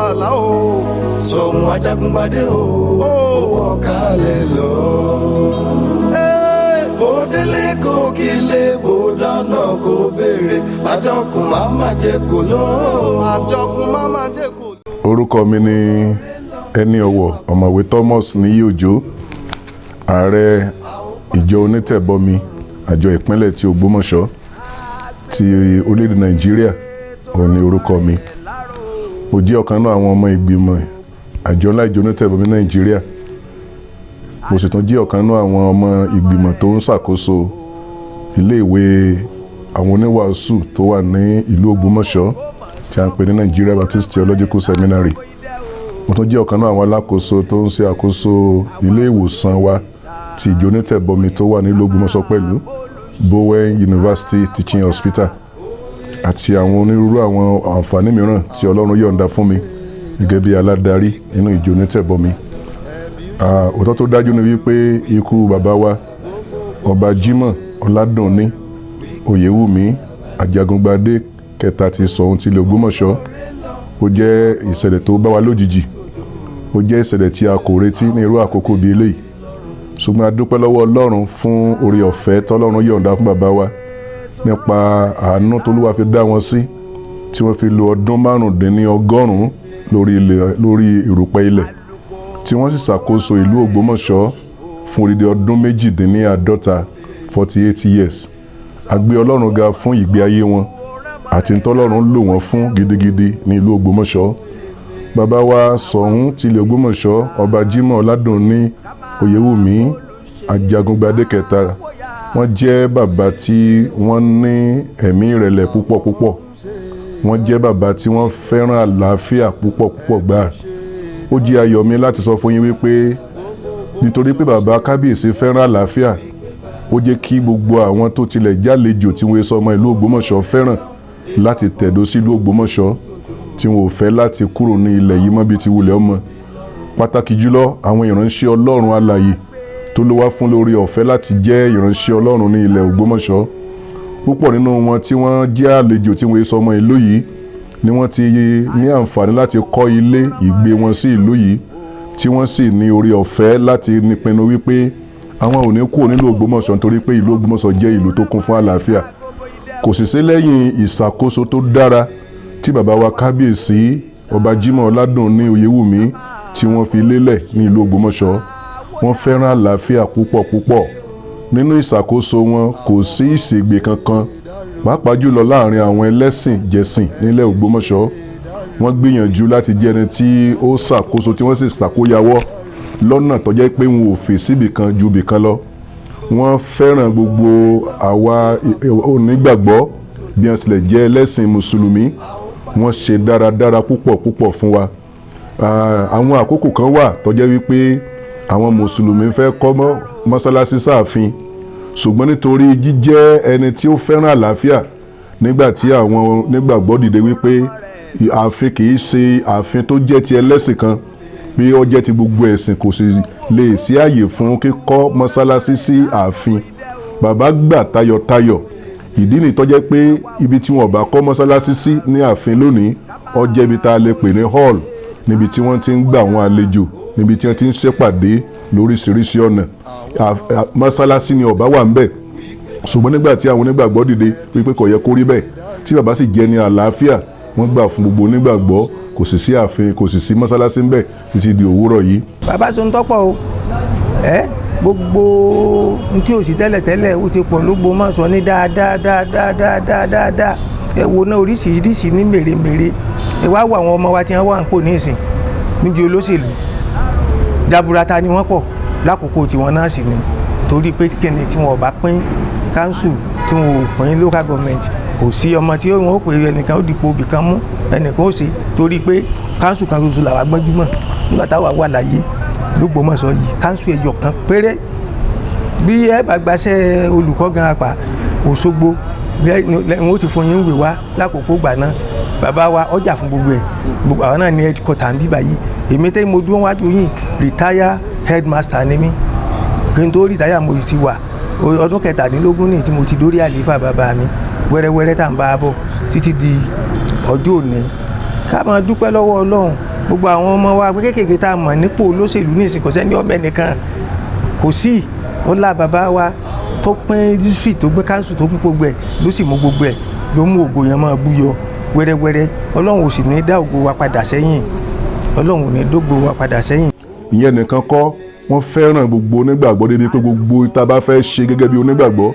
Olùgbàlà o. Ṣọ̀ún Ajagungbadé o, ó wọ̀ kálẹ̀ lọ. Bó délé kó kílé, bó dáná kó béèrè, àjọkùn má má jẹ kó lọ. Àjọkùn má má jẹ́ kó lọ. Orúkọ mi ni Ẹni Ọ̀wọ̀, Ọ̀mọ̀wé Thomas Níyì Òjó, ààrẹ ìjọ onítẹ̀bọmi àjọ ìpínlẹ̀ ti Ògbómọ̀ṣọ́ ti orílẹ̀-èdè Nàìjíríà òun ni orúkọ mi. Mo jẹ́ ọ̀kan náà àwọn ọmọ ìgbìmọ̀ àjọ ńlá ìjọ onítẹ̀bọmi Nàìjíríà. Mo sì tún jẹ́ ọ̀kan náà àwọn ọmọ ìgbìmọ̀ tó ń ṣàkóso iléèwé àwọn oníwàásù tó wà ní ìlú Ògbómọ̀ṣọ́ tí a ń pè ní Nigeria Baptist Theological Seminary. Mo tún jẹ́ ọ̀kan náà àwọn alákòóso tó ń ṣe àkóso ilé ìwòsàn wa ti ìjọ onítẹ̀bọmi tó wà nílùú Ògbómọ̀ṣọ́ pẹ̀lú Bowen University Teaching Hospital àti àwọn onírúurú àwọn àǹfààní mìíràn tí Ọlọ́run yọ̀ǹda fún mi gẹ́gẹ́ bí aládarí nínú ìjọ onítẹ̀bọmi. Òótọ́ tó dájú ni wípé ikú bàbá wa, Ọba Jimoh Ọládùnní Oyèwùmí, Ajagungbadé kẹta ti Ṣọ̀ún tilẹ̀ Ògbómọ̀ṣọ́, ó jẹ́ ìṣẹ̀lẹ̀ tó bá wa lójijì. Ó jẹ́ ìṣẹ̀lẹ̀ tí a kò retí ní irú àkókò bíi eléyìí, ṣùgbọ́n a dúpẹ́ lọ́wọ́ Ọlọ́run fún oore ọ̀fẹ́ tọ́lọ́run yọ̀ǹda fún bàbá wa nípa àánú tólúwa fi dá wọn sí, tí wọ́n fi lo ọdún 95 lórí ilẹ̀, lórí ìrùpẹ̀ ilẹ̀, tí wọ́n sì ṣàkóso ìlú Ògbómọ̀ṣọ́ fún odidi ọdún 48, 48 years. A gbé Ọlọ́run ga fún ìgbé ayé wọn àti ntọ́lọ́run lò wọ́n fún gidigidi ní ìlú Ògbómọ̀ṣọ́. Bàbá wa Ṣọ̀ún tilẹ̀ Ògbómọ̀ṣọ́, Ọba Jimoh Ọládùnní Oyèwùmí, Ajagungbadé kẹta, wọ́n jẹ́ bàbá tí wọ́n ní ẹ̀mí ìrẹ̀lẹ̀ púpọ̀ púpọ̀. Wọ́n jẹ́ bàbá tí wọ́n fẹ́ràn àlàáfíà púpọ̀ púpọ̀ gbáà. Ó jẹ́ ayọ̀ mi láti sọ fún yín wípé nítorí pé bàbá kábíyèsí fẹ́ràn àlàáfíà, ó jẹ́ kí gbogbo àwọn tó tilẹ̀ jálejò tí wọ́n sọ ọmọ ìlú Ògbómọ̀ṣọ́ fẹ́ràn láti tẹ̀dó sí ìlú Ògbómọ̀ṣọ́, tí wọn ò fẹ́ láti kúrò ní ilẹ̀ yìí mọ́ bíi ti wulẹ̀ ọmọ, pàtàkì jùlọ àwọn ìránṣẹ́ Ọlọ́run alààyè tó ló wá fún lórí ọ̀fẹ́ láti jẹ́ ìránṣẹ́ Ọlọ́run ní ilẹ̀ Ògbómọ̀ṣọ́. Púpọ̀ nínú wọn tí wọ́n jẹ́ àlejò tí wọ́n sọ ọmọ ìlú yìí ni wọ́n ti ní àǹfààní láti kọ́ ilé ìgbé wọn sí ìlú yìí, tí wọ́n sì ní orí ọ̀fẹ́ láti nípinnu wípé àwọn ò ní kúrò nílùú Ògbómọ̀ṣọ́, nítorí pé ìlú Ògbómọ̀ṣọ́ jẹ́ ìlú tó kún fún àlàáfíà. Kò sì sí lẹ́yìn ìṣàkóso tó dára tí bàbá wa kábíyèsí, Ọba Jimoh Ọládùnní Oyèwùmí, tí wọ́n fi lélẹ̀ ní ìlú Ògbómọ̀ṣọ́. Wọ́n fẹ́ràn àlàáfíà púpọ̀ púpọ̀. Nínú ìṣàkóso wọn, kò sí ìṣègbè kankan, pàápàá jùlọ láàrin àwọn ẹlẹ́sìn jẹ̀sìn nílẹ̀ Ògbómọ̀ṣọ́. Wọ́n gbìyànjú láti jẹ́ ẹni tí ó ṣàkóso, tí wọ́n sì ṣàkóyawọ́ lọ́nà tó jẹ́ pé wọn ò fè síbì kan ju ibì kan lọ. Wọ́n fẹ́ràn gbogbo àwa onígbàgbọ́ bí wọ́n tilẹ̀ jẹ́ ẹlẹ́sìn mùsùlùmí. Wọ́n ṣe dáradára púpọ̀ púpọ̀ fún wa. Àwọn àkókò kan wà tó jẹ́ wípé àwọn mùsùlùmí fẹ́ kọ́ mọ́sálásí sáàfin, ṣùgbọ́n nítorí jíjẹ́ ẹni tí ó fẹ́ràn àlàáfíà, nígbà tí àwọn onígbàgbọ́ dìde wípé ààfin kì í ṣe ààfin tó jẹ́ ti ẹlẹ́sìn kan, bí ó jẹ́ ti gbogbo ẹ̀sìn, kò sì lè sí àyè fún kíkọ́ mọ́sálásí sí ààfin, bàbá gbà tayọ̀tayọ̀. Ìdí nìyí tó jẹ́ pé ibi tí wọn bá kọ́ mọ́sálásí sí ní ààfin lónìí, ó jẹ́ ibi tá a lè pè ní hall, níbi tí wọ́n ti ń gbà àwọn àlejò, níbi tí wọ́n ti ń ṣèpàdé lóríṣiríṣi ọ̀nà. Mọ́sálásí ni ọ̀bá wà ń bẹ̀, ṣùgbọ́n nígbà tí àwọn onígbàgbọ́ dìde wípé kò yẹ kó rí bẹ́ẹ̀, tí bàbá sì jẹ́ ní àlàáfíà, wọ́n gbà fún gbogbo onígbàgbọ́. Kò sì sí ààfin, kò sì sí mọ́sálásí ńbẹ̀ títí di òwúrọ̀ yìí. Bàbá sọ ń tọ́pọ̀ o. Ẹ gbogbo n tí ò sí tẹ́lẹ̀tẹ́lẹ̀, ó ti pọ̀ lÓgbómọ̀ṣọ́ ní dáadáa dáadáa dáadáa dáadáa. Ẹ wo náà, oríṣiríṣi ní mèremère. Ẹ wá wo àwọn ọmọ wa tí wọ́n wà ń pò nísìn níbi olóṣèlú jaburata ni wọ́n pọ̀ lákòókò tiwọn náà sì ni, torí pé kíni, tí wọn ò bá pín council, tí wọn ò pín local government, kò sí ọmọ tí wọn ó pè ẹnìkan ó dìpọ̀ ibì kan mú, ẹnìkan ó ṣe, torí pé council kan ṣoṣo làwa gbọ́njúmọ̀ nígbà táwa wà láyé lÓgbómọ̀ṣọ́ yìí, council ẹyọ kan péré. Bí ẹ bá gbaṣẹ́ olùkọ́ gan apá Òṣogbo lẹ́yìn, ó ti fún yín wè wá lákòókò gbà náà. Bàbá wa ọjà fún gbogbo ẹ̀, gbogbo àwọn náà ní headquarter ń bí báyìí. Èmi tẹ́ mo dúró wájú yìí, retire headmaster ni mí. Kí n tó retire, mo ti wà ọdún 17 ní tí mo ti dórí àlééfà bàbá mi, wẹ́rẹ́wẹ́rẹ́ tá à ń bá a bọ̀ títí di ọjọ́ òní. Ká máa dúpẹ́ lọ́wọ́ Ọlọ́run. Gbogbo àwọn ọmọ wa kéékèèké tá a mọ̀ nípò olóṣèlú ní ìsìn, kò sẹ́ni ọmọ ẹnìkan kò sí. Ó lá bàbá wa tó pín district, tó gbé council, tó pín gbogbo ẹ̀, ló sì mú gbogbo ẹ̀, ló mú ògo yẹn máa búyọ wẹ́rẹ́wẹ́rẹ́. Ọlọ́run ò sì ní dá ògo wa padà sẹ́yìn. Ọlọ́run ò ní dógo wa padà sẹ́yìn. Ìyẹn nìkan kọ́, wọ́n fẹ́ràn gbogbo onígbàgbọ́ débi pé gbogbo tá a bá fẹ́ ṣe gẹ́gẹ́ bí onígbàgbọ́,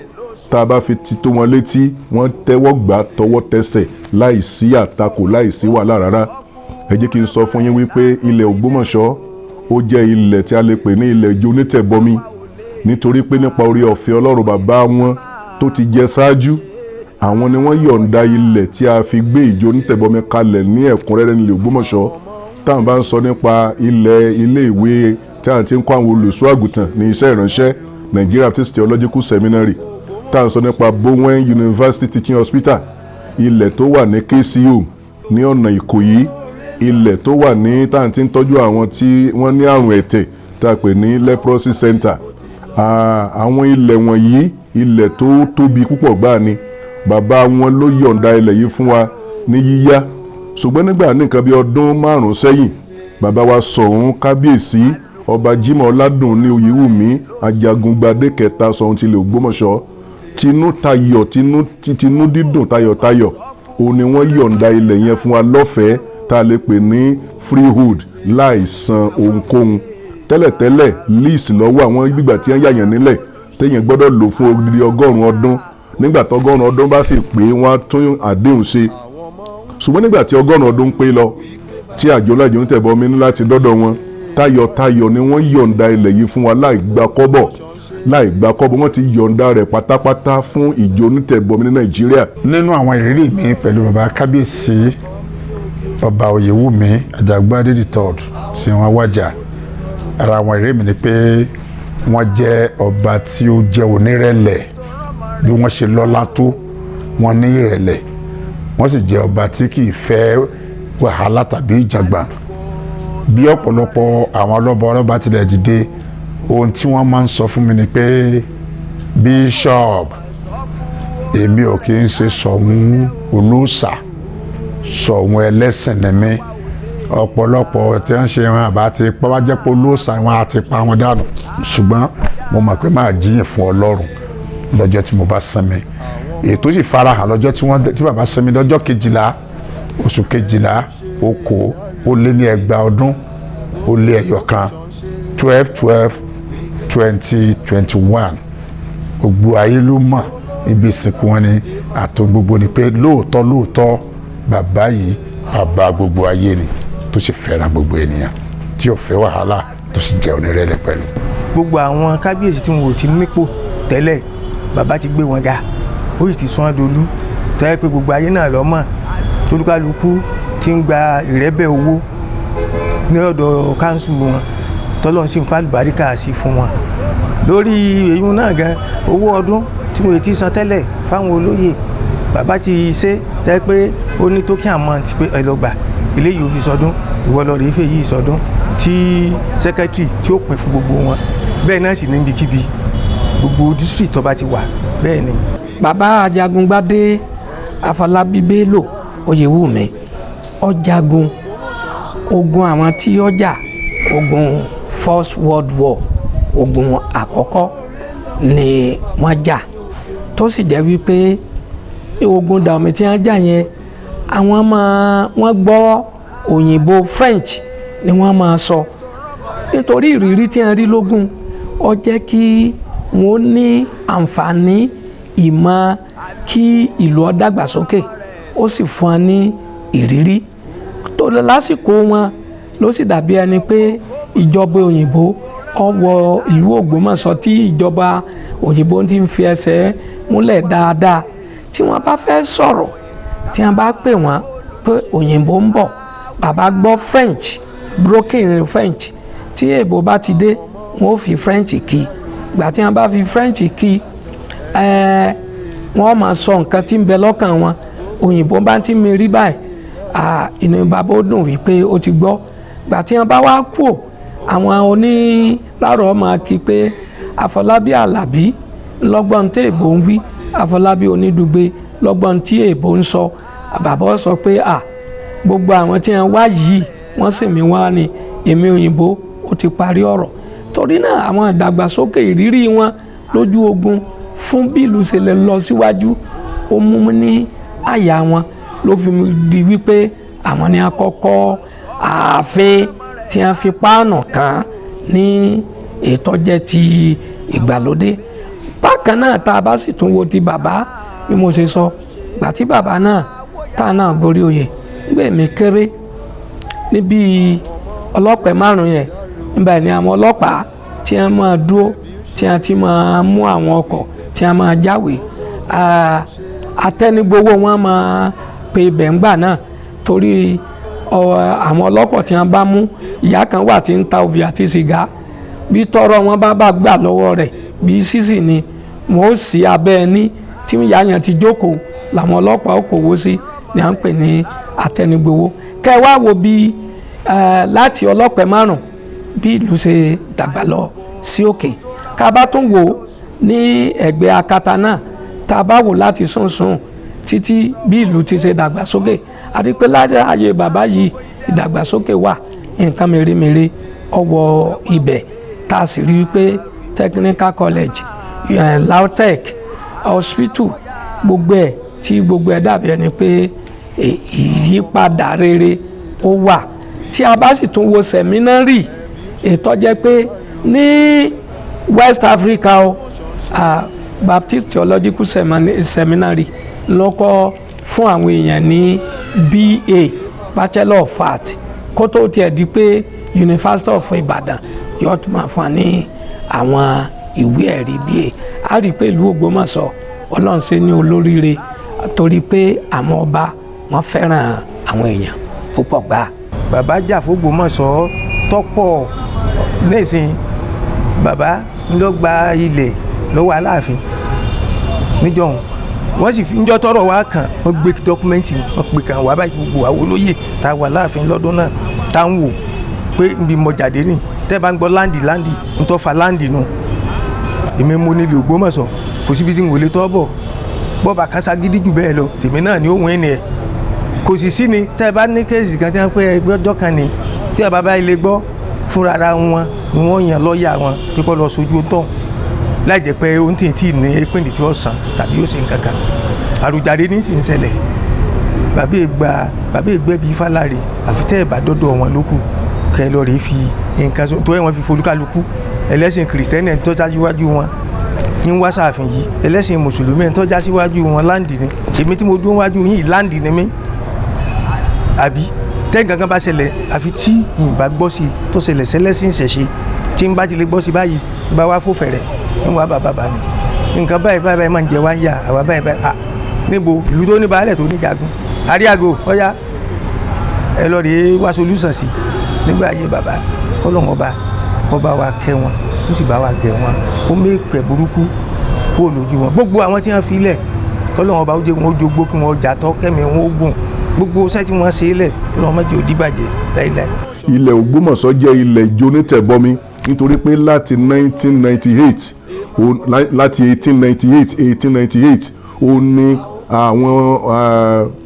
tá a bá fi ti tó wọn létí, wọ́n tẹ́wọ́ gbà tọwọ́ tẹsẹ̀, láì sí àtakò, láì sí wàhálà rárá. Ẹ jẹ́ kí n sọ fún yín wípé ilẹ̀ Ògbómọ̀ṣọ́, ó jẹ́ ilẹ̀ tí a lè pè ní ilẹ̀ ìjọ onítẹ̀bọmi, nítorí pé nípa orí ọ̀fẹ́ Ọlọ́run, bàbá wọn tó ti jẹ ṣáájú, àwọn ni wọ́n yọ̀ǹda ilẹ̀ tí a fi gbé ìjọ onítẹ̀bọmi kalẹ̀ ní ẹ̀kúnrẹ́rẹ́ nílẹ̀ Ògbómọ̀ṣọ́. Táwọn bá ń sọ nípa ilẹ̀ ilé ìwé tí a ti ń kọ́ àwọn olùṣọ́ àgùntàn ní iṣẹ́ ìránṣẹ́, Nigeria Baptist Theological Seminary, tá à ń sọ nípa Bowen University Teaching Hospital, ilẹ̀ tó wà ní KCU ní ọ̀nà Ìkòyí, ilẹ̀ tó wà ní tá à ń ti ń tọ́jú àwọn tí wọ́n ní àrùn ẹ̀tẹ̀, tá a pè ní Leprosy Center. Àwọn ilẹ̀ wọ̀nyí, ilẹ̀ tó tóbi púpọ̀ gbáà ni. Bàbá wọn ló yọ̀ǹda ilẹ̀ yìí fún wa ní yíyá. Ṣùgbọ́n nígbà ní nǹkan bí ọdún 5 sẹ́yìn, bàbá wa Ṣọ̀ún, Kábíyèsí Ọba Jimoh Ọládùnní Oyèwùmí, Ajagungbadé kẹta, Ṣọ̀ún tilẹ̀ Ògbómọ̀ṣọ́, tinú tayọ̀, tinú tinú dídùn, tayọ̀tayọ̀ òun ni wọ́n yọ̀ǹda ilẹ̀ yẹn fún wa lọ́fẹ̀ẹ́, tá a lè pè ní freehold, láì san ohunkóhun. Tẹ́lẹ̀tẹ́lẹ̀, lease lọ́wọ́ àwọn gbígbà tí wọ́n yàyàn nílẹ̀, téèyàn gbọ́dọ̀ lò fún odidi 100 ọdún. Nígbà tó 100 ọdún bá sì pé, wọ́n á tún àdéhùn ṣe. Ṣùgbọ́n nígbà tí 100 ọdún pé lọ, tí àjọ lájọ ń tẹ̀bọ̀ mi ní láti dọ́dọ̀ wọn, tayọ̀tayọ̀ ni wọ́n yọ̀ǹda ilẹ̀ yìí fún wa láì gba kọ́bọ̀, láì gba kọ́bọ̀. Wọ́n ti yọ̀ǹda rẹ̀ pátápátá fún ìjọ onítẹ̀bọmi ní Nàìjíríà. Nínú àwọn ìrírí mi pẹ̀lú baba Kábíyèsí Ọba Oyèwùmí Àjàgbádé the Third tí wọ́n wájà, ara àwọn ìrírí mi ni pé wọ́n jẹ́ ọba tí ó jẹ́ onírẹ̀lẹ̀. Bí wọ́n ṣe lọ́lá tó, wọ́n ní ìrẹ̀lẹ̀. Wọ́n sì jẹ́ ọba tí kì í fẹ́ wàhálà tàbí ìjàgbá. Bí ọ̀pọ̀lọpọ̀ àwọn ọlọ́ba ọlọ́ba tilẹ̀ dìde, ohun tí wọ́n máa ń sọ fún mi ni pé, "Bishop, èmi ò kì í ṣe Ṣọ̀ún olóòṣà, Ṣọ̀ún ẹlẹ́sìn ni mí. Ọ̀pọ̀lọpọ̀ tí wọ́n ṣe wọn àbá ti pa wá jẹ́ pé olóòṣà wọn á ti pa wọn dànù, ṣùgbọ́n mo mọ̀ pé máa jíyìn fún Ọlọ́run lọ́jọ́ tí mo bá sinmi." Ètò sì farahàn lọ́jọ́ tí wọ́n tí bàbá sinmi, lọ́jọ́ 12 oṣù 12, 2021, 12/12/2021. Gbogbo ayé ló mọ̀ ibi ìsìnkú wọn ni àtò gbogbo ni pé lóòótọ́ lóòótọ́, bàbá yìí, bàbá gbogbo ayé ni, tó sì fẹ́ràn gbogbo ènìyàn, tí ò fẹ́ wàhálà, tó sì jẹ́ onírẹ̀lẹ̀ pẹ̀lú. Gbogbo àwọn kábíyèsí tí wọn ò ti nípò tẹ́lẹ̀, bàbá ti gbé wọn ga, ó sì ti sún ọ́n dolú, tẹ́lẹ̀ pé gbogbo ayé náà lọ́mọ̀, tolúkálukú ti ń gba ìrẹ́bẹ̀ owó ní ọ̀dọ̀ council wọn, tọ́lọ́run sì ń fa àlùbáríkà sí fún wọn lórí èyí náà gan. Owó ọdún tí wọn ti san tẹ́lẹ̀ fáwọn olóyè, bàbá ti ṣe tẹ́ pé ó ní token amount pé ẹ lọ gbà eléyìí, ó fi sọdún, ìwọ lọ rèé fèyí sọdún, tí secretary tí ó pín fún gbogbo wọn. Bẹ́ẹ̀ náà sì níbikíbi, gbogbo district tó bá ti wà, bẹ́ẹ̀ ni. Bàbá Ajagungbadé Afọlábí Bello Oyèwùmí, ó jagun ogun. Àwọn tí ó jà ogun First World War, ogun àkọ́kọ́ ni wọ́n jà, tó sì jẹ́ wípé ogun Dahomey tí wọ́n jà yẹn, àwọn máa wọ́n gbọ́ òyìnbó French ni wọ́n máa sọ. Nítorí ìrírí tí wọ́n rí lógun, ó jẹ́ kí wọ́n ní àǹfààní ìmọ̀ kí ìlú ó dàgbàsókè, ó sì fún wọn ní ìrírí tó lásìkò wọn. Ló sì dàbí ẹni pé ìjọba òyìnbó ó wọ ìlú Ògbómọ̀ṣọ́, tí ìjọba òyìnbó ti ń fi ẹsẹ̀ múlẹ̀ dáadáa. Tí wọ́n bá fẹ́ sọ̀rọ̀, tí wọ́n bá pè wọ́n pé òyìnbó ń bọ̀, bàbá gbọ́ French, broken French. Tí èèbó bá ti dé, wọ́n ó fi French kí. Gbà tí wọ́n bá fi French kí, wọ́n máa sọ nǹkan tí ń bẹ lọ́kàn wọn. Òyìnbó bá ti mi rí báyìí, inú bàbá ó dùn wípé ó ti gbọ́. Gbà tí wọ́n bá wá kú, àwọn oníràrọ̀ máa kí pé Àfọlábí Àlàbí lọ́gbọ́n tí èèbó ń wí, Àfọlábí Onídùgbé lọ́gbọ́n tí èèbó ń sọ. Bàbá sọ pé à gbogbo àwọn tí wọ́n wá yìí. Wọ́n sì mí wá ní èmi òyìnbó ó ti parí ọ̀rọ̀. Torí náà àwọn ìdàgbàsókè ìrírí wọn lójú ogun fún bí ìlú ṣe lè lọ síwájú, ó mú ní àyà wọn ló fi di wípé àwọn ni àkọ́kọ́ ààfin tí wọ́n fi páànù kàn ní ètò jẹ́ ti ìgbàlódé. Bákan náà, tá a bá sì tún wo ti bàbá, bí mo ṣe sọ, gbà tí bàbá náà tá a náà gorí oyè, gbé mi kéré níbi ọlọ́pàá márùn yẹn nígbà ní àwọn ọlọ́pàá tí wọ́n máa dúró, tí wọ́n ti máa mú àwọn ọkọ̀, tí wọ́n máa jáwèé atẹnigbowó, wọn máa pe ibẹ̀ ńgbà náà, torí àwọn ọlọ́kọ̀ tí wọ́n bá mú, ìyá kan wà tí ń ta obì àti sìgá, bí tọrọ wọn bá gbà lọ́wọ́ rẹ̀ bí sísì ni wọn ó sì abẹ́ ẹni tí ìyá yẹn ti jókòó làwọn ọlọ́pàá ó kòwó sí, ni à ń pè ní atẹnigbowó. Kẹ́ wá wo bí láti ọlọ́pàá márùn bí ìlú ṣe dàgbà lọ sí òkè. Ká bá tún wò ní ẹ̀gbẹ́ akata náà, tá a bá wò láti sùnsùn títí bí ìlú ti ṣe dàgbàsókè, àti pé láti ààyè bàbá yìí ìdàgbàsókè wà, nǹkan mèremère ọwọ́ ibẹ̀, tá a sì rí i pé technical college, LAUTECH, hospital, gbogbo ẹ̀ tí gbogbo ẹ̀ dàbí ẹni pé ìyípadà rere ó wà. Tí a bá sì tún wo seminary, ètò jẹ́ pé ní West Africa o, Baptist Theological Seminary lọ́kọ́ fún àwọn èèyàn ní BA, Bachelor of Arts, kó tó tiẹ̀ di pé University of Ibadan yóò tún máa fún wa ní àwọn ìwé ẹ̀rí BA. A rí i pé ìlú Ògbómọ̀ṣọ́, Ọlọ́run ṣe ní olóríire, torí pé àwọn ọba wọn fẹ́ràn àwọn èèyàn púpọ̀ gbà. Bàbá jà f'Ògbómọ̀ṣọ́ tọ́pọ̀ nísìn. Bàbá ló gba ilẹ̀ lọ́wọ́ Aláàfin níjọ́hun, wọ́n sì fi níjọ́ tọ́rọ̀ wá kàn, wọ́n gbé document, wọ́n pè kàn wá báyìí, gbogbo àwọn olóyè tá a wà láàfin lọ́dún náà tá a ń wò pé nbí mo jáde ní tẹ́ bá ń gbọ́ láǹdì láǹdì ntọ́ fa láǹdì nù. Èmi mo nílò Ògbómọ̀ṣọ́, kò síbi tí n ò lè tọ́ bọ̀ bọ́ọ̀bà kan ságídí jù bẹ́ẹ̀ lọ, tèmi náà ni ó wọ́n ẹni ẹ̀ kò sì sí ni. Tẹ́ bá ní case kan tí wọ́n pẹ́ ẹgbẹ́ ọjọ́ kan ni tí wọ́n bá bá ilé gbọ́ fúnra ara wọn ni wọ́n yàn lọ́ọ̀yà wọn pípọ́ lọ sojú tán, láì jẹ́ pé ó ń tì tí ní ìpínlẹ̀ tí ó sàn tàbí ó ṣe nǹkan kan. Àròjàre ní sì ń ṣẹlẹ̀. Bàbá ìgbà bàbá ìgbẹ́ bíi fàlàrè, àfi tẹ́ ẹ̀ bá dọ́dọ̀ wọn lókù kẹ́ ẹ lọ rèé fi nǹkan tó ẹ̀ wọ́n fi folúkálukú. Ẹlẹ́sìn kìrìsìtẹ́nì ẹ̀ ń tọ́já síwájú wọn ní wá sáàfin yìí, ẹlẹ́sìn mùsùlùmí ẹ̀ ń tọ́já síwájú wọn, láǹdì ni. Èmi tí mo dúró wájú yìí, láǹdì ni mí. Àbí tẹ́ nǹkan kan bá ṣẹlẹ̀, àfi tí ìbá gbọ́ sí tó ṣẹlẹ̀ sẹ́lẹ́sìn ìṣẹ̀ṣe, tí n bá ti lè gbọ́ sí báyìí, bá wá fòfẹ̀rẹ̀ ń wá bàbá bá mi, nǹkan báyìí báyìí báyìí máa ń jẹ wá ń yà àwa báyìí báyìí. À níbo ìlú tó ní baálẹ̀ tó ní jagun àríàgò ọ̀yá, ẹ lọ rèé wá solúsàn sí. Nígbà ayé bàbá, Ọlọ́run ọba ọba wa kẹ́ wọn, ó sì bá wa gẹ̀ wọn, ó mẹ́pẹ̀ burúkú kó lójú wọn. Gbogbo àwọn tí wọ́n fi lẹ̀, kọ́lọ́run ọba ó jẹ́ wọn ó jogbó, kí wọ́n jà tọ́ kẹ́mi wọn ó gùn. Gbogbo iṣẹ́ tí wọ́n ṣe lẹ̀, Ọlọ́run má jẹ́ ó dìbàjẹ́ láíláí. Ilẹ̀ Ògbómọ̀ṣọ́ jẹ́ ilẹ̀ ìjọ onítẹ̀bọmi, nítorí pé láti 1998, láti 1898, 1898 ó ní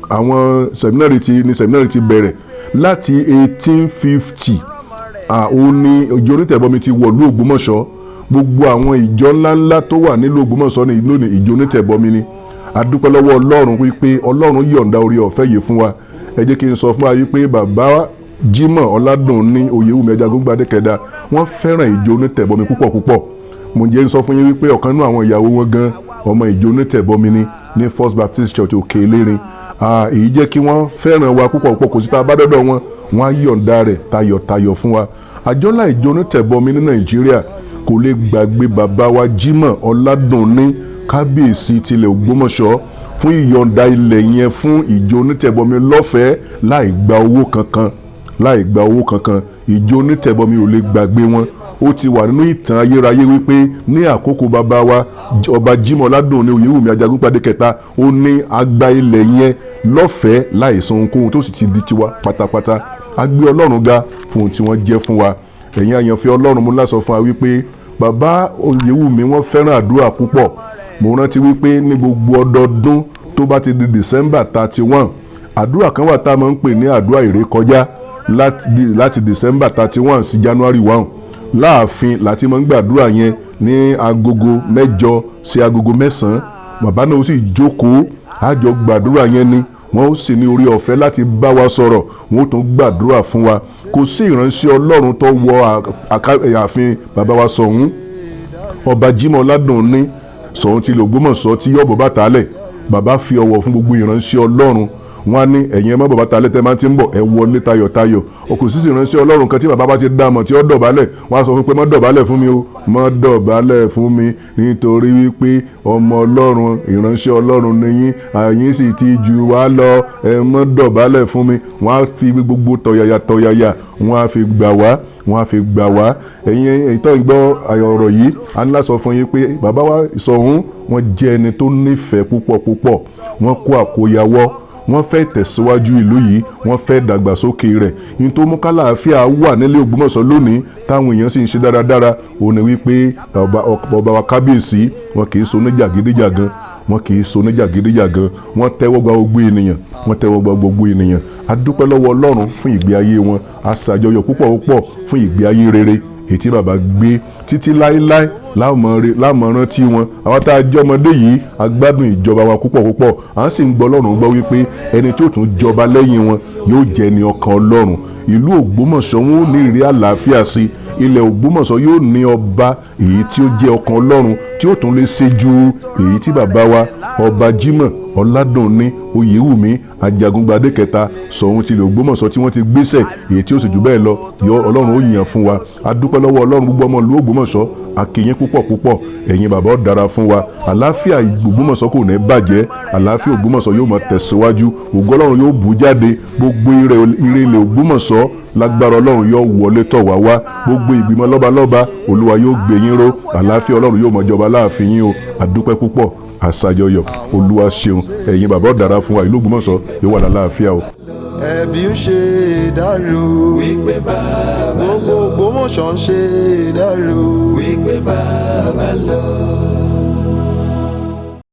àwọn seminary ti ní seminary ti bẹ̀rẹ̀. Láti 1850 ó ní ìjọ onítẹ̀bọmi ti wọ̀lú Ògbómọ̀ṣọ́. Gbogbo àwọn ìjọ ńláńlá tó wà nílùú Ògbómọ̀ṣọ́ ní lónìí, ìjọ onítẹ̀bọmi ni. A dúpẹ́ lọ́wọ́ Ọlọ́run wípé Ọlọ́run yọ̀ǹda orí ọ̀fẹ́ yìí fún wa. Ẹ jẹ́ kí n sọ fún wa wípé bàbá Jimoh Ọládùnní Oyèwùmí Ajagungbadé kẹta, wọ́n fẹ́ràn ìjọ onítẹ̀bọmi púpọ̀ púpọ̀. Mo jẹ́ ń sọ fún yín wípé ọ̀kan nínú àwọn ìyàwó wọn gan, ọmọ ìjọ onítẹ̀bọmi ni ní First Baptist Church Òkè Elérin. Èyí jẹ́ kí wọ́n fẹ́ràn wa púpọ̀ púpọ̀. Kò sí tá a bá dọ́dọ̀ wọn, wọ́n á yọ̀ǹda rẹ̀ tayọ̀tayọ̀ fún wa. Àjọlá ìjọ onítẹ̀bọmi ní Nàìjíríà kò lè gbàgbé bàbá wa Jimoh Ọládùnní, kábíyèsí tilẹ̀ Ògbómọ̀ṣọ́, fún ìyọ̀ǹda ilẹ̀ yẹn fún ìjọ onítẹ̀bọmi lọ́fẹ̀ẹ́, láì gba owó kankan, láì gba owó kankan. Ìjọ onítẹ̀bọmi ò lè gbàgbé wọn. Ó ti wà nínú ìtàn ayérayé wípé ní àkókò bàbá wa ọba Jimoh Ọládùnní Oyèwùmí Ajagungbadé kẹta, ó ní agba ilẹ̀ yẹn lọ́fẹ̀ẹ́ láì san ohunkóhun, tó sì ti di tiwa pátápátá. A gbé Ọlọ́run ga fún ohun tí wọ́n jẹ́ fún wa. Ẹ̀yin àyànfẹ́ Ọlọ́run, mo lásọ fún wa wípé bàbá Oyèwùmí, wọ́n fẹ́ràn àdúrà púpọ̀. Mo rántí wípé ní gbogbo ọdọọdún tó bá ti di December 31, àdúrà kan wà tá a máa ń pè ní àdúrà ìrékọjá. Láti December 31 sí January 1, láàfin láti máa ń gbàdúrà yẹn ní agogo 8 sí agogo 9. Bàbá náà ó sì jókòó, a jọ gbàdúrà yẹn ni. Wọ́n ó sì ní orí ọ̀fẹ́ láti bá wa sọ̀rọ̀, wọ́n ó tún gbàdúrà fún wa. Kò sí ìránṣẹ́ Ọlọ́run tó wọ ààfin bàbá wa Ṣọ̀ún, Ọba Jimoh Ọládùnní Ṣọ̀ún ti l'Ògbómọ̀ṣọ́, tí yọ̀bọ̀ bàtà lẹ̀. Bàbá fi ọ̀wọ̀ fún gbogbo ìránṣẹ́ Ọlọ́run. Wọ́n á ní, "Ẹ̀yin ẹ má bọ̀ bàtà lẹ̀, tẹ́ máa ti ń bọ̀, ẹ wọlé tayọ̀tayọ̀." O kò sí ìránṣẹ́ Ọlọ́run kan tí bàbá bá ti dá mọ̀ tí ó dọ̀bálẹ̀. Wọ́n á sọ fún pé, "Má dọ̀bálẹ̀ fún mi o, má dọ̀bálẹ̀ fún mi, nítorí wípé ọmọ Ọlọ́run, ìránṣẹ́ Ọlọ́run ni yín, àyín sì ti jù wá lọ, ẹ má dọ̀bálẹ̀ fún mi." Wọ́n á fi gbogbo tọ̀yàyà tọ̀yàyà, wọ́n á fi gbà wá, wọ́n á fi gbà wá. Ẹ̀yin ìtọ́ ìgbọ́ ọ̀rọ̀ yìí, a ní láti sọ fún yín pé bàbá wa Ṣọ̀ún, wọ́n jẹ́ ẹni tó nífẹ̀ẹ́ púpọ̀ púpọ̀. Wọ́n kó àkóyawọ́, wọ́n fẹ́ tẹ̀síwájú ìlú yìí, wọ́n fẹ́ dàgbàsókè rẹ̀. Ní tó mú kálàáfíà wà nílé Ògbómọ̀ṣọ́ lónìí, táwọn èèyàn sì ń ṣe dáradára, òun ni wípé ọba wa kábíyèsí, wọn kì í so oníjàgídíjàgan, wọn kì í so oníjàgídíjàgan. Wọ́n tẹ́wọ́ gba gbogbo ènìyàn, wọ́n tẹ́wọ́ gba gbogbo ènìyàn. A dúpẹ́ lọ́wọ́ Ọlọ́run fún ìgbé ayé wọn. A ṣàjọyọ̀ púpọ̀ púpọ̀ fún ìgbé ayé rere èyí tí bàbá gbé. Títí láéláé láàmú rántí wọn. Àwọn tá a jẹ́ ọmọdé yìí, a gbádùn ìjọba wa púpọ̀ púpọ̀. À ń sì ń gbọ́ Ọlọ́run gbọ́ wípé ẹni tí ó tún jọba lẹ́yìn wọn yóò jẹ́ ẹni ọkàn Ọlọ́run. Ìlú Ògbómọ̀ṣọ́, wọn ò ní ìrí àlàáfíà sí. Ilẹ̀ Ògbómọ̀ṣọ́ yóò ní ọba èyí tí ó jẹ́ ọkàn Ọlọ́run, tí ó tún lè ṣe ju èyí tí bàbá wa Ọba Jimoh Ọládùnní Oyèwùmí Ajagungbadé kẹta, Ṣọ̀ún tilẹ̀ Ògbómọ̀ṣọ́, tí wọ́n ti gbéṣẹ̀, èyí tí ó sì jù bẹ́ẹ̀ lọ yọ Ọlọ́run ó yàn fún wa. A dúpẹ́ lọ́wọ́ Ọlọ́run. Gbogbo ọmọ ìlú Ògbómọ̀ṣọ́, a kí yín púpọ̀ púpọ̀. Ẹ̀yin bàbá, ó dára fún wa. Àlàáfíà Ògbómọ̀ṣọ́ kò ní bàjẹ́. Àlàáfíà Ògbómọ̀ṣọ́ yóò máa tẹ̀síwájú. Ògo Ọlọ́run yóò bú jáde. Gbogbo ire ilẹ̀ Ògbómọ̀ṣọ́, lágbára Ọlọ́run, yóò wọlé tọ̀ wá wá. Gbogbo ìgbìmọ̀ lọ́balọ́ba, Olúwa yóò gbé yín ró. Àlàáfíà Ọlọ́run yóò máa jọba láàfin yín o. A dúpẹ́ púpọ̀, àṣàjọyọ̀. Olúwa ṣeun. Ẹ̀yin bàbá, ó dára fún wa. Ìlú Ògbómọ̀ṣọ́ yóò wà lálàáfíà o. Ẹbí ń ṣe ìdárò wípé bàbá, gbogbo Ògbómọ̀ṣọ́ ń ṣe ìdárò wípé bàbá lọ.